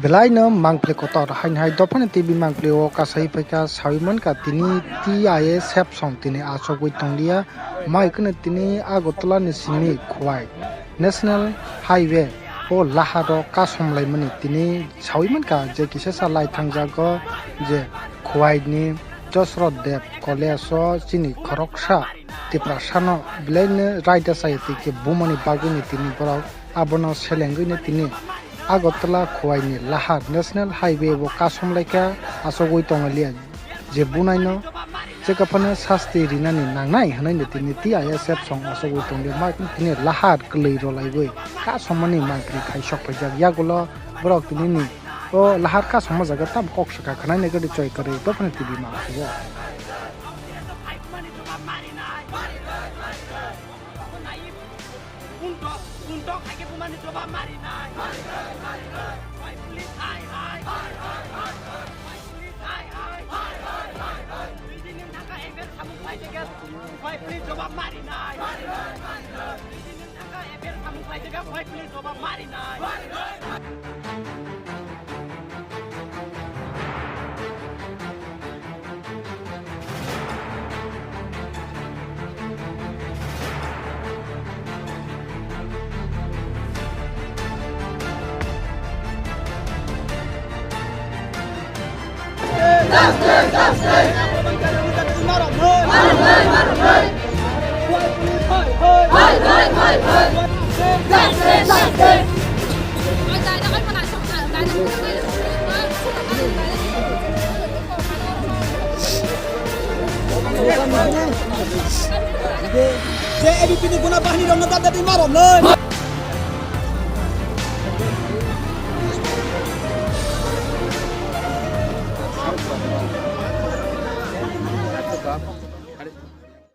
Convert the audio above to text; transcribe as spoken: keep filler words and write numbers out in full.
Belai no mangpli kotor, haini hai dophani T V mangpli o kasai phaikha, sawi mankha tini T I A sep song tini achogwi tonglia, mai kheno tini Agartala ni simi Khowai National Highway o lahar o kasom laimani tini sawi mankha je kisa sa lai thangjago je Khowai ni Jaswant Dev College o chini khoroksa Tiprasa no belai no raida chaya twi khe bumani bagwi ni tini borok abono selengwi no tini Agartala Khowai ni lahar National Highway o kasom laikha achogwi tonglia je bunai no chekaphano sasti rinani nangnai hwnwi no tini T I A sep song achogwi tonglia ma tini lahar kwlwi rwlaiwi kasomani mangpli khai sok phaijak yagulo borok tini ni o lahar kasoma jaga tam kok swkha khwnai nai gadi choi kwrwi dophani T V mangpli o. Puntok, puntok, hai khe bumani jobab mari nai. Hai police, hai, hai. Hai police, hai, hai. Hai police jobab mari nai. Hai police jobab mari nai. Je A B P ni guna bahini rokno dada di marok noi.